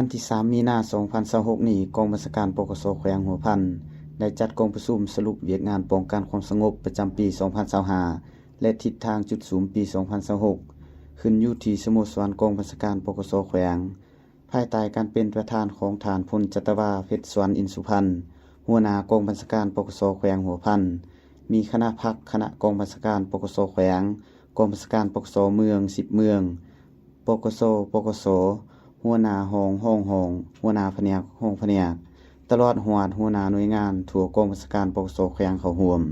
ວັນທີສາມ ມີນາ ສອງພັນຊາວຫົກນີ້, ກອງບັນຊາການ ປກສ ແຂວງຫົວພັນ ໄດ້ຈັດກອງປະຊຸມສະຫຼຸບວຽກງານປ້ອງກັນຄວາມສະຫງົບປະຈຳປີ ສອງພັນຊາວຫ້າ ແລະ ທິດທາງຈຸດສຸມປີ ສອງພັນຊາວຫົກ ຂຶ້ນຢູ່ທີ່ສະໂມສອນກອງບັນຊາການ ປກສ ແຂວງ ພາຍໃຕ້ການເປັນປະທານຂອງທ່ານ ພົນຈັດຕະວາ ເພັດສວນ ອິນສຸພັນ ຫົວໜ້າກອງບັນຊາການ ປກສ ແຂວງຫົວພັນ, ມີຄະນະພັກ, ຄະນະກອງບັນຊາການ ປກສ ແຂວງ, ກອງບັນຊາການ ປກສ ເມືອງ ສິບເມືອງ, ປກສ, ປກສ, ຫົວໜ້າຫ້ອງ, ຮອງຫ້ອງ, ຫົວໜ້າພະແນກ, ຮອງພະແນກ, ຕະຫຼອດຮອດຫົວໜ້າໜ່ວຍງານທົ່ວກອງບັນຊາການ ປກສ ແຂວງເຂົ້າຮ່ວມ.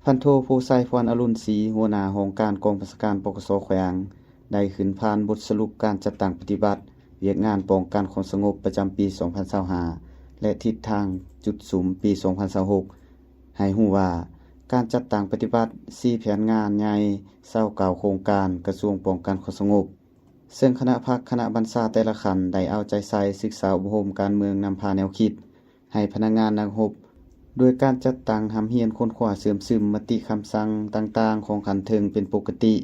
ພັນໂທ ໂພໄຊ ພອນອະລຸນສີ ຫົວໜ້າຫ້ອງການກອງບັນຊາການ ປກສ ແຂວງ ໄດ້ຂຶ້ນຜ່ານບົດສະຫຼຸບການຈັດຕັ້ງປະຕິບັດວຽກງານປ້ອງກັນຄວາມສະຫງົບປະຈຳປີ ສອງພັນຊາວຫ້າ ແລະ ທິດທາງຈຸດສຸມປີ ສອງພັນຊາວຫົກ ໃຫ້ຮູ້ວ່າ ການຈັດຕັ້ງປະຕິບັດ ສີ່ແຜນງານໃຫຍ່ ຊາວເກົ້າໂຄງການ ກະຊວງປ້ອງກັນຄວາມສະຫງົບ ເຊິ່ງຄະນະພັກ, ຄະນະບັນຊາແຕ່ລະຂັ້ນໄດ້ເອົາໃຈໃສ່ສຶກສາອົບຮົມການເມືອງນຳພາແນວຄິດໃຫ້ພະນັກງານນັກຮົບ ໂດຍການຈັດຕັ້ງຮ່ຳຮຽນຄົ້ນຄວ້າເຊື່ອມຊຶມມະຕິຄຳສັ່ງຕ່າງໆຂອງຂັ້ນເທິງເປັນປົກກະຕິ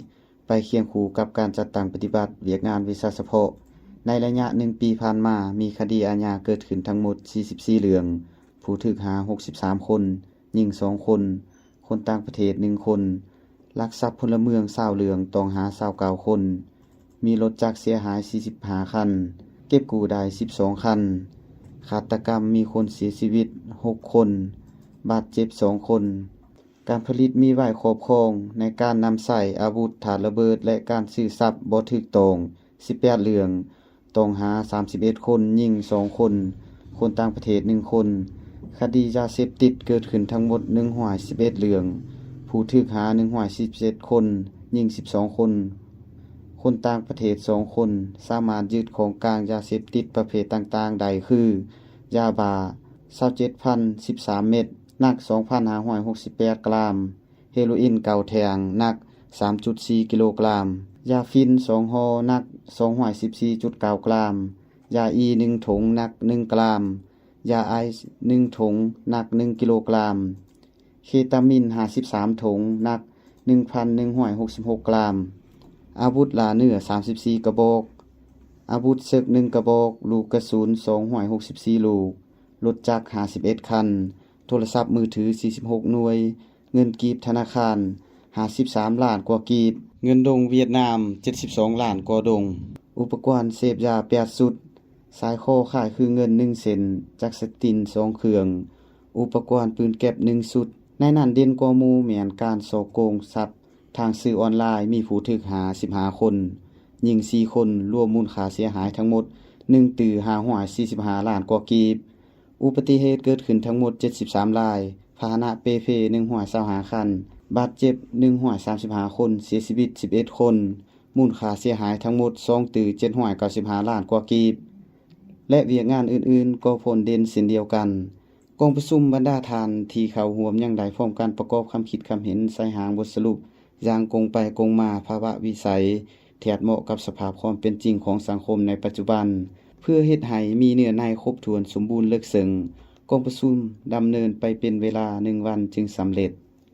ໄປຄຽງຄູ່ກັບການຈັດຕັ້ງປະຕິບັດວຽກງານວິຊາສະເພາະ. ໃນໄລຍະໜຶ່ງປີຜ່ານມາ, ມີຄະດີອາຍາເກີດຂຶ້ນທັງໝົດ ສີ່ສິບສີ່ເລື່ອງ, ຜູ້ຖືກຫາ ຫົກສິບສາມຄົນ, ຍິງ ສອງຄົນ, ຄົນຕ່າງປະເທດ ໜຶ່ງຄົນ, ລັກຊັບພົນລະເມືອງ ຊາວເລື່ອງ, ຕ້ອງຫາ ຊາວເກົ້າຄົນ, ມີລົດຈັກເສຍຫາຍ ສີ່ສິບຫ້າຄັນ, ເກັບກູ້ໄດ້ ສິບສອງຄັນ, ຄາດຕະກຳ ມີຄົນເສຍຊີວິດ ຫົກຄົນ, ບາດເຈັບ ສອງຄົນ. ການຜະລິດມີໄວ້ຄອບຄອງໃນການນຳໃຊ້ອາວຸດທາດລະເບີດ ແລະ ການຊື້ຊັບບໍ່ຖືກຕ້ອງ ສິບແປດເລື່ອງ, ຕ້ອງຫາ ສາມສິບເອັດຄົນ, ຍິງ ສອງຄົນ, ຄົນຕ່າງປະເທດ ໜຶ່ງຄົນ. ຄະດີຢາເສບຕິດເກີດຂຶ້ນທັງໝົດ ໜຶ່ງຮ້ອຍສິບເອັດເລື່ອງ, ຜູ້ຖືກຫາ ໜຶ່ງຮ້ອຍສີ່ສິບເຈັດຄົນ, ຍິງ ສິບສອງຄົນ, ຄົນຕ່າງປະເທດ ສອງຄົນ. ສາມາດຍຶດຂອງກາງຢາເສບຕິດປະເພດຕ່າງໆໄດ້ຄື ຢາບ້າ ຊາວເຈັດພັນສິບສາມເມັດ, ໜັກ ສອງພັນຫ້າຮ້ອຍຫົກສິບແປດກຣາມ, ເຮໂຣອິນ ເກົ້າແທ່ງ, ໜັກ ສາມຈຸດສີ່ກິໂລກຣາມ, ຢາຝິ່ນ ສອງຫໍ່, ໜັກ ສອງຮ້ອຍສິບສີ່ຈຸດເກົ້າກຣາມ, ຢາອີ ໜຶ່ງຖົງ, ໜັກ ໜຶ່ງກຣາມ, ຢາໄອສ໌ ໜຶ່ງຖົງ, ໜັກ ໜຶ່ງກິໂລກຣາມ, ເຄຕາມິນ ຫ້າສິບສາມຖົງ, ໜັກ ໜຶ່ງພັນໜຶ່ງຮ້ອຍຫົກສິບຫົກກຣາມ, ອາວຸດລ່າເນື້ອ ສາມສິບສີ່ກະບອກ, ອາວຸດເສິກ ໜຶ່ງກະບອກ, ລູກກະສຸນ ສອງຮ້ອຍຫົກສິບສີ່ລູກ, ລົດຈັກ ຫ້າສິບເອັດຄັນ, ໂທລະສັບມືຖື ສີ່ສິບຫົກໜ່ວຍ, ເງິນກີບທະນາຄານ ຫ້າສິບສາມລ້ານກວ່າກີບ, ເງິນດົງຫວຽດນາມ ເຈັດສິບສອງລ້ານກວ່າດົງ, ອຸປະກອນເສບຢາ ແປດຊຸດ, ສາຍຄໍຄ້າຍຄືເງິນ ໜຶ່ງເສັ້ນ, ຈັກສະຕິນ ສອງເຄື່ອງ, ອຸປະກອນປືນແກັບ ໜຶ່ງຊຸດ. ໃນນັ້ນເດັ່ນກວ່າໝູ່ແມ່ນການສໍ້ໂກງຊັບທາງສື່ອອນລາຍ, ມີຜູ້ຖືກຫາ ສິບຫ້າຄົນ, ຍິງ ສີ່ຄົນ, ລວມມູນຄ່າເສຍຫາຍທັງໝົດ ໜຶ່ງຕື້ຫ້າຮ້ອຍສີ່ສິບຫ້າລ້ານກວ່າກີບ. ອຸບັດຕິເຫດເກີດຂຶ້ນທັງໝົດ ເຈັດສິບສາມລາຍ, ພາຫະນະເປ່ເພ ໜຶ່ງຮ້ອຍຊາວຫ້າຄັນ, ບາດເຈັບ ໜຶ່ງຮ້ອຍສາມສິບຫ້າຄົນ, ເສຍຊີວິດ ສິບເອັດຄົນ, ມູນຄ່າເສຍຫາຍທັງໝົດ ສອງຕື້ເຈັດຮ້ອຍເກົ້າສິບຫ້າລ້ານກວ່າກີບ ແລະ ວຽກງານອື່ນໆກໍພົ້ນເດັ່ນເຊັ່ນດຽວກັນ. ກອງປະຊຸມບັນດາທ່ານທີ່ເຂົ້າຮ່ວມຍັງໄດ້ພ້ອມກັນປະກອບຄຳຄິດຄຳເຫັນໃສ່ຮ່າງບົດສະຫຼຸບຢ່າງກົງໄປກົງມາ, ພາວະວິໄສ ທຽບເໝາະກັບສະພາບຄວາມເປັນຈິງຂອງສັງຄົມໃນປັດຈຸບັນ ເພື່ອເຮັດໃຫ້ມີເນື້ອໃນຄົບຖ້ວນສົມບູນເລິກເຊິ່ງ. ກອງປະຊຸມດຳເນີນໄປເປັນເວລາໜຶ່ງວັນຈຶ່ງສຳເລັດ.